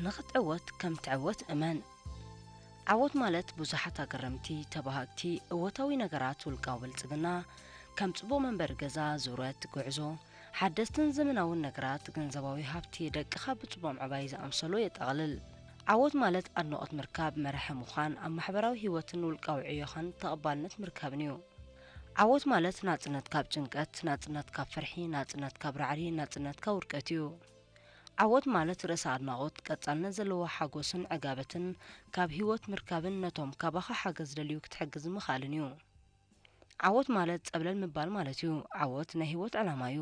ንኽትዕወት ከም ትዕወት እመን። ዓወት ማለት ብዙሓት ኣገረምቲ፣ ተባሃግቲ፣ እወታዊ ነገራት፣ ውልቃዊ ብልጽግና፣ ከም ጽቡቕ መንበሪ ገዛ፣ ዙረት፣ ጉዕዞ፣ ሓደስትን ዘመናውን ነገራት፣ ገንዘባዊ ሃብቲ፣ ደቅኻ ብጽቡቕ ምዕባይ ዝኣምሰሉ የጠቓልል። ዓወት ማለት ኣድናቖት ምርካብ፣ መራሒ ምዃን፣ ኣብ ማሕበራዊ ህይወትን ውልቃዊ ዕዮኻን ተቐባልነት ምርካብን እዩ። ዓወት ማለት ናጽነት ካብ ጭንቀት፣ ናጽነት ካብ ፍርሒ፣ ናጽነት ካብ ራዕዲ፣ ናጽነት ካብ ውድቀት እዩ። ዓወት ማለት ርእሰ ኣድናቖት፣ ቀጻልነት ዘለዎ ሓጎስን ዕጋበትን ካብ ህይወት ምርካብን ነቶም ካባኻ ሓገዝ ዝደልዩ ክትሕግዝ ምኽኣልን እዩ። ዓወት ማለት ጸብለል ምባል ማለት እዩ። ዓወት ናይ ህይወት ዕላማ እዩ።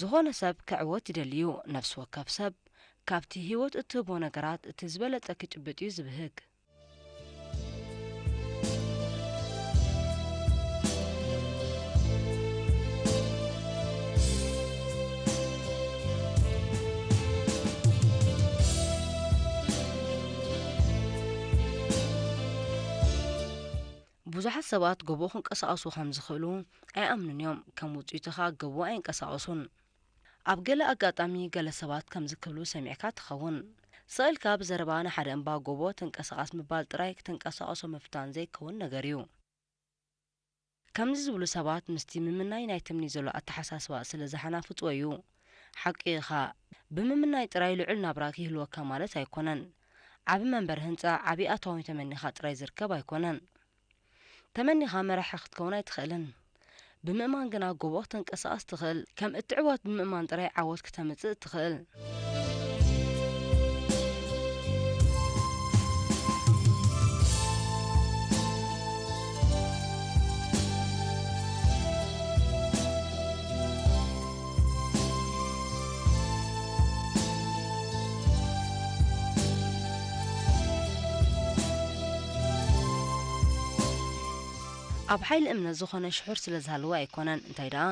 ዝኾነ ሰብ ክዕወት ይደሊ እዩ። ነፍሲ ወከፍ ሰብ ካብቲ ህይወት እትህቦ ነገራት እቲ ዝበለጸ ክጭብጥ እዩ ዝብህግ። ብዙሓት ሰባት ጎቦ ክንቀሳቐሱ ከም ዝኽእሉ ኣይኣምኑን እዮም። ከም ውጽኢቱ ኸኣ ጎቦ ኣይንቀሳቐሱን። ኣብ ገለ ኣጋጣሚ ገለ ሰባት ከምዚ ክብሉ ሰሚዕካ ትኸውን። ስቕ ኢልካ ብዘረባ ንሓደ እምባ ጎቦ ተንቀሳቐስ ምባል ጥራይ ክትንቀሳቐሶ ምፍታን ዘይከውን ነገር እዩ። ከምዚ ዝብሉ ሰባት ምስቲ ምምናይ ናይ ትምኒት ዘሎ ኣተሓሳስባ ስለ ዝሓናፍጽዎ እዩ። ሓቂ ኢኻ፣ ብምምናይ ጥራይ ልዑል ናብራ ይህልወካ ማለት ኣይኮነን። ዓቢ መንበሪ ህንጻ፣ ዓቢ ኣታዊ ተመኒኻ ጥራይ ዝርከብ ኣይኮነን። ተመኒኻ መራሒ ክትከውን ኣይትኽእልን። ብምእማን ግና ጎቦ ክትንቀሳቐስ ትኽእል። ከም እትዕወት ብምእማን ጥራይ ዓወት ክተምጽእ እትኽእል። ኣብ ሓይሊ እምነት ዝኾነ ሽሑር ስለ ዝሃለወ ኣይኮነን፣ እንታይ ደኣ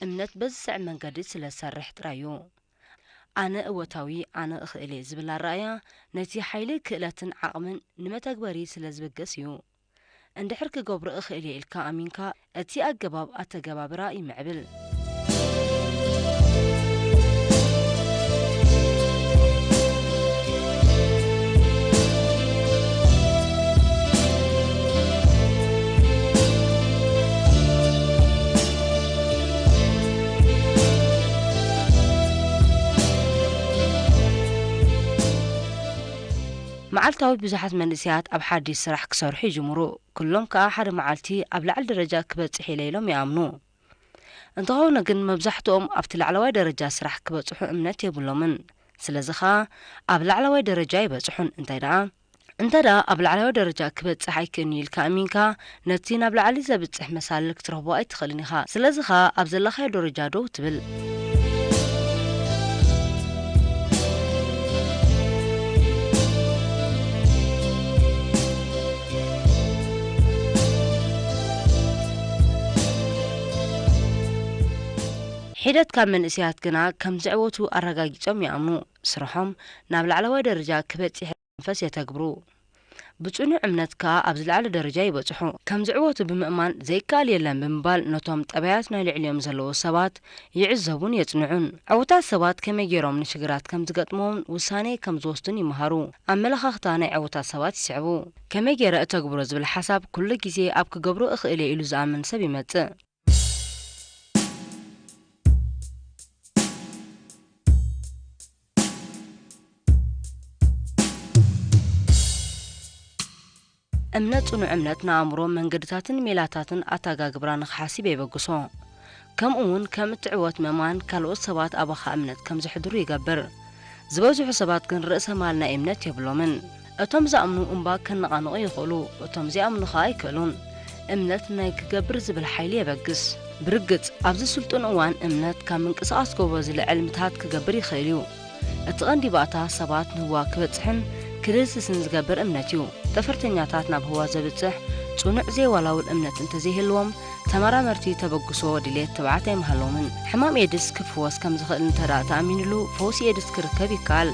እምነት በዚ ዝስዕብ መንገዲ ስለ ዝሰርሕ ጥራይ እዩ። ኣነ እወታዊ፣ ኣነ እኽእል እየ ዝብል ኣረኣእያ ነቲ ሓይሊ፣ ክእለትን ዓቕምን ንመተግበሪ ስለ ዝብገስ እዩ። እንድሕር ክገብሮ እኽእል እየ ኢልካ ኣሚንካ፣ እቲ ኣገባብ ኣተገባብራ ይምዕብል። መዓልታዊ ብዙሓት መንእሰያት ኣብ ሓድሽ ስራሕ ክሰርሑ ይጅምሩ። ኩሎም ከኣ ሓደ መዓልቲ ኣብ ላዕሊ ደረጃ ክበጽሕ ኢለ ኢሎም ይኣምኑ። እንተኾነ ግን መብዛሕትኦም ኣብቲ ላዕለዋይ ደረጃ ስራሕ ክበጽሑ እምነት የብሎምን። ስለዚ ኸኣ ኣብ ላዕለዋይ ደረጃ ኣይበጽሑን። እንታይ ደኣ፣ እንተ ደኣ ኣብ ላዕለዋይ ደረጃ ክበጽሕ ኣይክእልን ኢልካ ኣሚንካ፣ ነቲ ናብ ላዕሊ ዘብጽሕ መሳልል ክትረኽቦ ኣይትኽእልን ኢኻ። ስለዚ ኸኣ ኣብ ዘለኻዮ ደረጃ ደው ትብል። ሒደት ካብ መንእሰያት ግና ከም ዝዕወቱ ኣረጋጊጾም ይኣምኑ። ስርሖም ናብ ላዕለዋይ ደረጃ ክበጽሕ መንፈስ የተግብሩ። ብጽኑዕ እምነት ከኣ ኣብ ዝለዓለ ደረጃ ይበጽሑ። ከም ዝዕወቱ ብምእማን ዘይከኣል የለን ብምባል ነቶም ጠባያት ናይ ልዕሊኦም ዘለዉ ሰባት ይዕዘቡን የጽንዑን። ዕዉታት ሰባት ከመይ ገይሮም ንሽግራት ከም ዝገጥምዎምን ውሳኔ ከም ዝወስዱን ይመሃሩ። ኣመለኻኽታ ናይ ዕዉታት ሰባት ይስዕቡ። ከመይ ገይረ እተግብሮ ዝብል ሓሳብ ኩሉ ግዜ ኣብ ክገብሮ እኽእል እየ ኢሉ ዝኣምን ሰብ ይመጽእ። እምነት፣ ጽኑዕ እምነት ንኣእምሮ መንገድታትን ሜላታትን ኣተጋግብራ ንኽሓስብ የበግሶ። ከምኡ እውን ከም እትዕወት ምእማን ካልኦት ሰባት ኣባኻ እምነት ከም ዘሕድሩ ይገብር። ዝበዝሑ ሰባት ግን ርእሰ ማል ናይ እምነት የብሎምን። እቶም ዝኣምኑ እምባ ከነቓንቑ ይኽእሉ፣ እቶም ዘይኣምኑ ኸኣ ኣይክእሉን። እምነት ናይ ክገብር ዝብል ሓይሊ የበግስ። ብርግጽ፣ ኣብዚ ስልጡን እዋን እምነት ካብ ምንቅስቓስ ጎቦ ዝልዕል ምትሃት ክገብር ይኽእል እዩ። እቲ ቀንዲ ባእታ ሰባት ንህዋ ክበጽሕን ክድህስስን ዝገብር እምነት እዩ። ጠፈርተኛታት ናብ ህዋ ዘብጽሕ ጽኑዕ ዘይወላውል እምነት እንተዘይህልዎም፣ ተመራመርቲ ተበግሶ ድሌት ትብዓት ኣይምሃሎምን። ሕማም ኤድስ ክፍወስ ከም ዝኽእል እንተ ደኣ ተኣሚንሉ፣ ፈውሲ ኤድስ ክርከብ ይከኣል።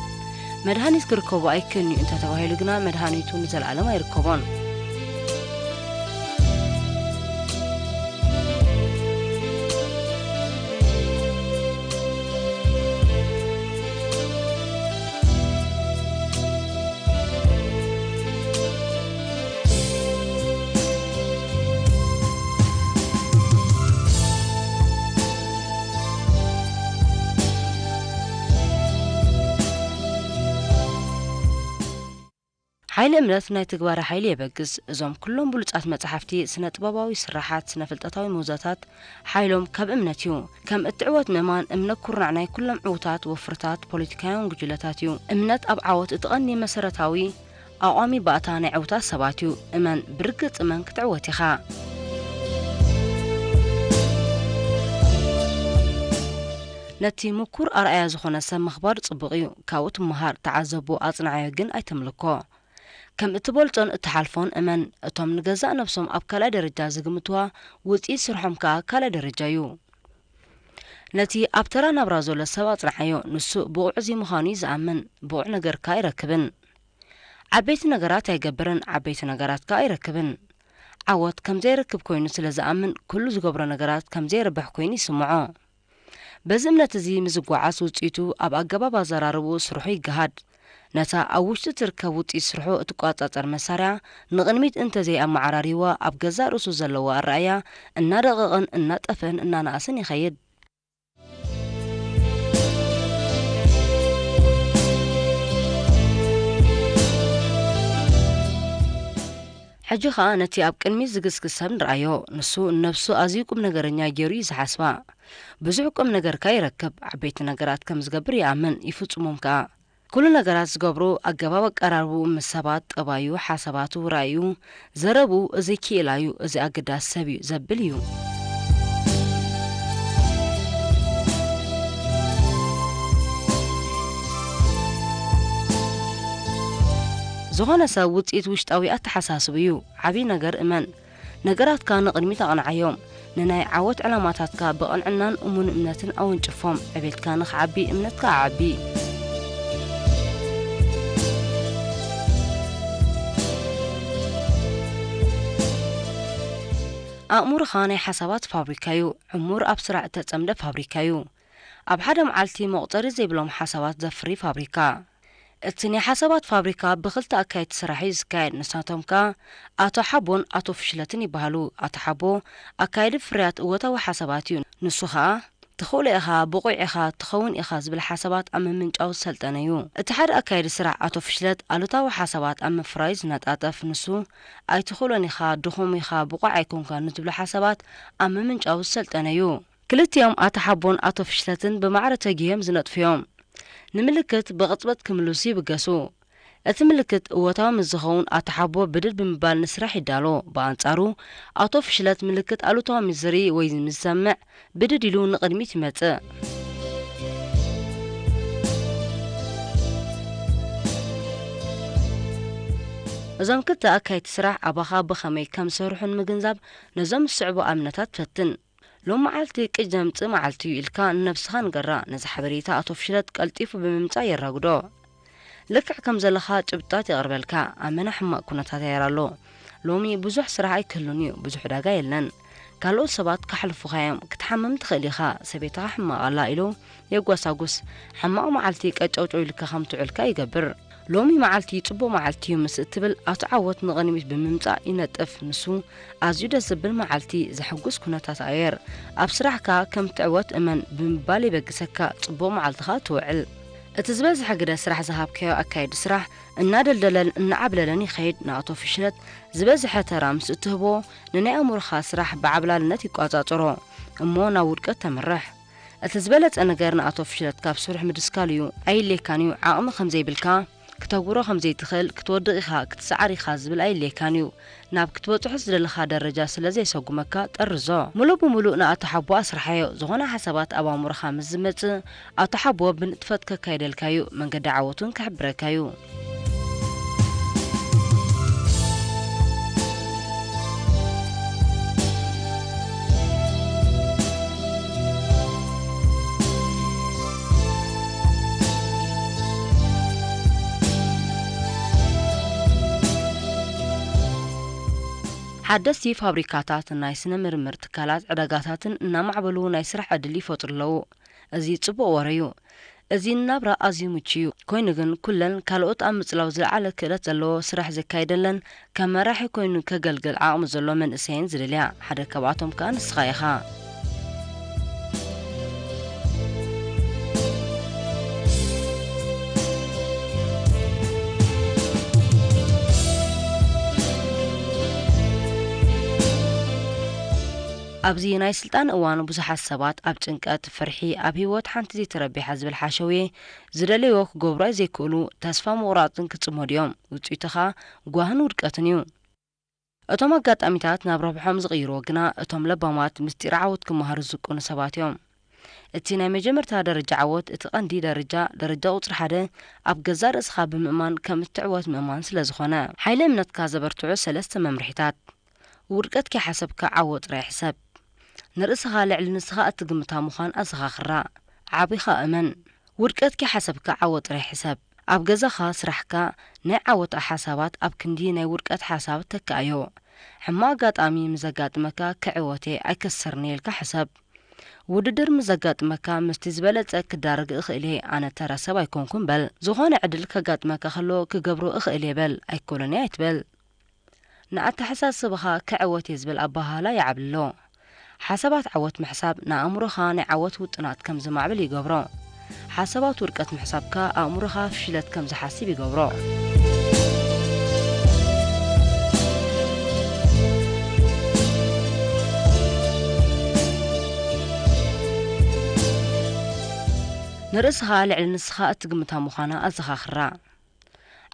መድሃኒት ክርከቦ ኣይክእልን እዩ እንተ ተባሂሉ ግና፣ መድሃኒቱ ንዘለኣለም ኣይርከቦን። ሓይሊ እምነት ናይ ትግባረ ሓይሊ የበግስ። እዞም ኩሎም ብሉጻት መጻሕፍቲ፣ ስነ ጥበባዊ ስራሓት፣ ስነ ፍልጠታዊ ምህዞታት ሓይሎም ካብ እምነት እዩ። ከም እትዕወት ምእማን፣ እምነት ኩርናዕ ናይ ኩሎም ዕዉታት ወፍርታት ፖለቲካውያን ጉጅለታት እዩ። እምነት ኣብ ዓወት እቲ ቀንዲ መሰረታዊ ኣቋሚ ባእታ ናይ ዕዉታት ሰባት እዩ። እመን፣ ብርግጽ እመን ክትዕወት ኢኻ። ነቲ ምኩር ኣርኣያ ዝኾነ ሰብ ምኽባር ጽቡቕ እዩ። ካብኡ ትመሃር፣ ተዓዘቦ፣ ኣጽንዓዮ ግን ኣይተምልኮ። ከም እትበልጾን እትሓልፎን እመን። እቶም ንገዛእ ነብሶም ኣብ ካልኣይ ደረጃ ዝግምትዋ፣ ውጽኢት ስርሖም ከኣ ካልኣይ ደረጃ እዩ። ነቲ ኣብ ተራ ናብራ ዘሎ ሰብ ኣጽንዓዮ። ንሱ ብቑዕ ዘይምዃኑ እዩ ዝኣምን። ብቑዕ ነገር ከኣ ኣይረክብን። ዓበይቲ ነገራት ኣይገብርን፣ ዓበይቲ ነገራት ከኣ ኣይረክብን። ዓወት ከም ዘይረክብ ኮይኑ ስለ ዝኣምን፣ ኩሉ ዝገብሮ ነገራት ከም ዘይርብሕ ኮይኑ ይስምዖ። በዚ እምነት እዚ ምስ ዝጓዓዝ፣ ውጽኢቱ ኣብ ኣገባብ ኣዘራርብኡ፣ ስርሑ ይገሃድ። ነታ ኣብ ውሽጡ ትርከብ ውጽኢት ስርሑ እትቆጻጸር መሳርያ ንቕድሚት እንተ ዘይኣመዓራርይዋ፣ ኣብ ገዛእ ርእሱ ዘለዎ ኣረኣእያ እናደቐቐን እናጠፍአን እናነኣሰን ይኸይድ። ሕጂ ኸኣ ነቲ ኣብ ቅድሚት ዝግስግስ ሰብ ንርኣዮ። ንሱ ንነብሱ ኣዝዩ ቁም ነገረኛ ገይሩ እዩ ዝሓስባ። ብዙሕ ቁም ነገር ከኣ ይረክብ። ዓበይቲ ነገራት ከም ዝገብር ይኣምን፣ ይፍጽሞም ከኣ። ኩሉ ነገራት ዝገብሮ፣ ኣገባብ ኣቀራርብኡ ምስ ሰባት፣ ጠባዩ፣ ሓሳባቱ፣ ራእዩ፣ ዘረብኡ፣ እዚ ክኢላ እዩ፣ እዚ ኣገዳሲ ሰብ እዩ ዘብል እዩ። ዝኾነ ሰብ ውጽኢት ውሽጣዊ ኣተሓሳስቡ እዩ። ዓብዪ ነገር እመን። ነገራትካ ንቕድሚት ኣቕንዓዮም። ንናይ ዓወት ዕላማታትካ ብቕንዕናን እሙን እምነትን ኣወንጭፎም። ዕቤትካ ንኽዓቢ እምነትካ ኣዓቢ። ኣእምሮኻ ናይ ሓሳባት ፋብሪካ እዩ። ዕሙር ኣብ ስራሕ እተጸምደ ፋብሪካ እዩ። ኣብ ሓደ መዓልቲ መቑጸሪ ዘይብሎም ሓሳባት ዘፍሪ ፋብሪካ። እቲ ናይ ሓሳባት ፋብሪካ ብኽልተ ኣካየድቲ ስራሕ እዩ ዝካየድ። ንሳቶም ከኣ ኣቶ ሓቦን ኣቶ ፍሽለትን ይበሃሉ። ኣቶ ሓቦ ኣካየዲ ፍርያት እወታዊ ሓሳባት እዩ። ንሱ ኸኣ ትኽእሎ ኢኻ፣ ብቑዕ ኢኻ፣ ትኸውን ኢኻ ዝብል ሓሳባት ኣብ ምምንጫው ዝሰልጠነ እዩ። እቲ ሓደ ኣካየዲ ስራሕ ኣቶ ፍሽለት ኣሉታዊ ሓሳባት ኣብ ምፍራዩ ዝነጣጠፍ። ንሱ ኣይትኽእሎን ኢኻ፣ ድኹም ኢኻ፣ ብቑዕ ኣይኮንካን ንዝብሉ ሓሳባት ኣብ ምምንጫው ዝሰልጠነ እዩ። ክልቲኦም ኣቶ ሓቦን ኣቶ ፍሽለትን ብማዕረ ተጊሆም ዝነጥፉ እዮም። ንምልክት ብቕጽበት ክምልሱ ይብገሱ። እቲ ምልክት እወታዊ ምስ ዝኸውን ኣቶ ሓቦ ብድድ ብምባል ንስራሕ ይዳሎ። ብኣንጻሩ ኣቶ ፍሽለት ምልክት ኣሉታዊ ምስ ዝርኢ ወይ ምስ ዝሰምዕ ብድድ ኢሉ ንቕድሚት ይመጽእ። እዞም ክልተ ኣካየድቲ ስራሕ ኣባኻ ብኸመይ ከም ዝሰርሑ ንምግንዛብ ነዞም ዝስዕቡ ኣብነታት ፈትን። ሎም መዓልቲ ቅጅ ዘምጽእ መዓልቲ እዩ ኢልካ ንነብስኻ ንገራ። ነዚ ሓበሬታ ኣቶ ፍሽለት ቀልጢፉ ብምምጻእ የራጉዶ። ልክዕ ከም ዘለኻ ጭብጣት የቕርበልካ። ኣመና ሕማቕ ኩነታት ኣየር ኣሎ። ሎሚ ብዙሕ ስራሕ ኣይክህሉን እዩ፣ ብዙሕ ዕዳጋ የለን። ካልኦት ሰባት ክሓልፉኻ እዮም። ክትሓምም ትኽእል ኢኻ፣ ሰበይትኻ ሕማቕ ኣላ ኢሉ የጓሳጉስ። ሕማቕ መዓልቲ ቀጨውጨው ኢልካ ከም ትውዕልካ ይገብር። ሎሚ መዓልቲ ጽቡቕ መዓልቲ እዩ ምስ እትብል ኣቶ ዓወት ንቕድሚት ብምምጻእ ይነጥፍ። ንሱ ኣዝዩ ደስ ዝብል መዓልቲ፣ ዘሐጉስ ኩነታት ኣየር፣ ኣብ ስራሕካ ከም ትዕወት እመን ብምባል የበግሰካ። ጽቡቕ መዓልትኻ ትውዕል። እቲ ዝበዝሐ ግደ ስራሕ ዝሃብካዮ ኣካየዲ ስራሕ እናደልደለን እናዓብለለን ይኸይድ። ንኣቶ ፍሽለት ዝበዝሐ ተራ ምስ እትህቦ፣ ንናይ ኣእምሮኻ ስራሕ ብዓብላልነት ይቋጻጸሮ እሞ ናብ ውድቀት ተምርሕ። እቲ ዝበለጸ ነገር ንኣቶ ፍሽለት ካብ ስርሑ ምድስካል እዩ። ኣየድልየካን እዩ። ዓቕሚ ከም ዘይብልካ፣ ክተግብሮ ከም ዘይትኽእል፣ ክትወድቕ ኢኻ፣ ክትሰዓር ኢኻ ዝብል ኣየድልየካን እዩ። ናብ ክትበጽሖ ዝደለኻ ደረጃ ስለ ዘየሰጉመካ ጠርዞ። ምሉእ ብምሉእ ንኣቶ ሓቦ ኣስርሓዮ። ዝኾነ ሓሳባት ኣብ ኣእምሮኻ ምስ ዝመጽእ፣ ኣቶ ሓቦ ብንጥፈት ከካይደልካ እዩ። መንገዲ ዓወት እውን ክሕብረካ እዩ። ሓደስቲ ፋብሪካታት፣ ናይ ስነ ምርምር ትካላት፣ ዕዳጋታትን እናማዕበሉ ናይ ስራሕ ዕድል ይፈጥሩ ኣለዉ። እዚ ጽቡቕ ወረ እዩ። እዚ ንናብራ ኣዝዩ ምቹ እዩ። ኮይኑ ግን ኩለን ካልኦት ኣብ ምጽላው ዝለዓለ ክእለት ዘለዎ ስራሕ ዘካይደለን ከም መራሒ ኮይኑ ከገልግል ዓቕሚ ዘሎ መንእሰይን ዝደልያ ሓደ ካብኣቶም ከኣ ንስኻ ኢኻ። ኣብዚ ናይ ስልጣን እዋን ብዙሓት ሰባት ኣብ ጭንቀት፣ ፍርሒ፣ ኣብ ህይወት ሓንቲ ዘይተረቢሓ ዝብል ሓሸውየ ዝደለይዎ ክገብሩ ኣይዘይክእሉ፣ ተስፋ ምቑራጽን ክጽመዱ እዮም። ውጽኢቱ ኸኣ ጓህን ውድቀትን እዩ። እቶም ኣጋጣሚታት ናብ ረብሖም ዝቕይርዎ ግና እቶም ለባማት ምስጢር ዓወት ክመሃሩ ዝስቅኑ ሰባት እዮም። እቲ ናይ መጀመርታ ደረጃ ዓወት፣ እቲ ቀንዲ ደረጃ፣ ደረጃ ቁጽሪ ሓደ፣ ኣብ ገዛእ ርእስኻ ብምእማን ከም እትዕወት ምእማን ስለ ዝኾነ። ሓይሊ እምነትካ ዘበርትዑ ሰለስተ መምርሒታት። ውድቀት ከይሓሰብካ ዓወት ጥራይ ሕሰብ። ንርእስኻ ልዕሊ ንስኻ እትግምታ ምዃን ኣዘኻኽራ። ዓቢኻ እመን። ውድቀት ከይሓሰብካ ዓወት ጥራይ ሕሰብ። ኣብ ገዛኻ፣ ስራሕካ፣ ናይ ዓወት ሓሳባት ኣብ ክንዲ ናይ ውድቀት ሓሳብ ተክኣዮ። ሕማቕ ኣጋጣሚ ምስ ዘጋጥመካ ክዕወት እየ ኣይከስርን እየ ኢልካ ሕሰብ። ውድድር ምስ ዘጋጥመካ ምስቲ ዝበለጸ ክዳረግ እኽእል እየ፣ ኣነ ተራ ሰብ ኣይኮንኩን በል። ዝኾነ ዕድል ከጋጥመካ ከሎ ክገብሮ እኽእል እየ በል፣ ኣይከሎን እየ ኣይትበል። ንኣተሓሳስባኻ ክዕወት እየ ዝብል ኣበሃህላ ይዓብልሎ። ሓሳባት ዓወት ምሕሳብ ንኣእምሮኻ ናይ ዓወት ውጥናት ከም ዝማዕብል ይገብሮ። ሓሳባት ውድቀት ምሕሳብ ከኣ ኣእምሮኻ ፍሽለት ከም ዝሓስብ ይገብሮ። ንርእስኻ ልዕሊ ንስኻ እትግምታ ምዃና ኣዘኻኽራ።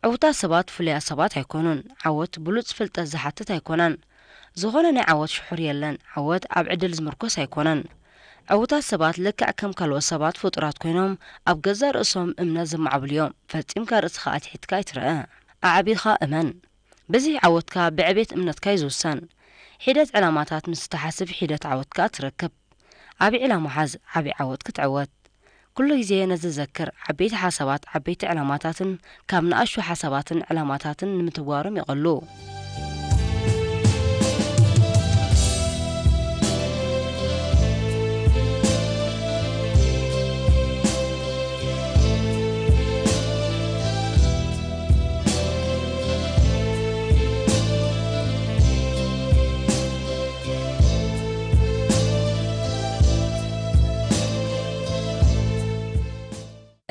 ዕዉታት ሰባት ፍሉያት ሰባት ኣይኮኑን። ዓወት ብሉጽ ፍልጠት ዝሓትት ኣይኮነን። ዝኾነ ናይ ዓወት ሽሑር የለን። ዓወት ኣብ ዕድል ዝምርኮስ ኣይኮነን። ዕዉታት ሰባት ልክዕ ከም ካልኦት ሰባት ፍጡራት ኮይኖም ኣብ ገዛእ ርእሶም እምነት ዘማዕብሉ እዮም። ፈጺምካ ርእስኻ ኣትሒትካ ኣይትርኣ። ኣዕቢኻ እመን። ብዝሒ ዓወትካ ብዕቤት እምነትካ እዩ ዝውሰን። ሒደት ዕላማታት ምስ እትሓስብ ሒደት ዓወትካ ትረክብ። ዓቢ ዕላማ ሓዝ፣ ዓቢ ዓወት ክትዕወት። ኩሉ ግዜ ነዚ ዘክር፣ ዓበይቲ ሓሳባት፣ ዓበይቲ ዕላማታትን ካብ ንኣሽቱ ሓሳባትን ዕላማታትን ንምትግባሮም ይቐሉ።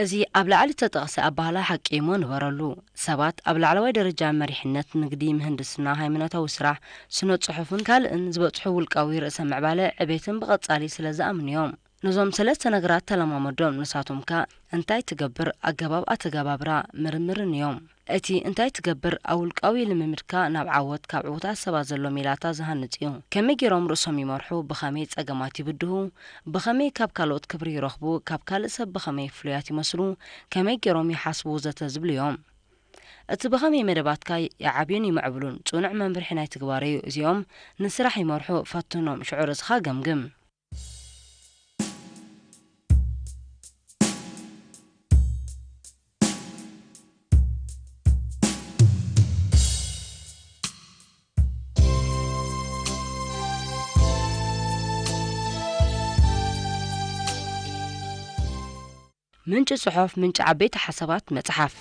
እዚ ኣብ ላዕሊ ዝተጠቕሰ ኣባህላ ሓቂ እሞ ንበረሉ። ሰባት ኣብ ላዕለዋይ ደረጃ መሪሕነት፣ ንግዲ፣ ምህንድስና፣ ሃይማኖታዊ ስራሕ፣ ስነ ጽሑፍን ካልእን ዝበጽሑ ውልቃዊ ርእሰ ምዕባለ ዕቤትን ብቐጻሊ ስለ ዝኣምኑ እዮም። ነዞም ሰለስተ ነገራት ተለማመዶም። ንሳቶም ከ እንታይ ትገብር፣ ኣገባብ ኣተገባብራ፣ ምርምርን እዮም። እቲ እንታይ ትገብር ኣብ ውልቃዊ ልምምድካ ናብ ዓወት ካብ ዕዉታት ሰባት ዘሎ ሜላታት ዝሃንጽ እዩ። ከመይ ገይሮም ርእሶም ይመርሑ፣ ብኸመይ ጸገማት ይብድሁ፣ ብኸመይ ካብ ካልኦት ክብሪ ይረኽቡ፣ ካብ ካልእ ሰብ ብኸመይ ፍሉያት ይመስሉ፣ ከመይ ገይሮም ይሓስቡ ወዘተ ዝብሉ እዮም። እቲ ብኸመይ መደባትካ ይዓብዩን ይምዕብሉን ጽኑዕ መምርሒ ናይ ትግባረዩ። እዚኦም ንስራሕ ይመርሑ፣ ፈትኖም፣ ሽዑ ርእስኻ ገምግም። ምንጪ ጽሑፍ፣ ምንጪ ዓበይቲ ሓሳባት መጽሓፍ።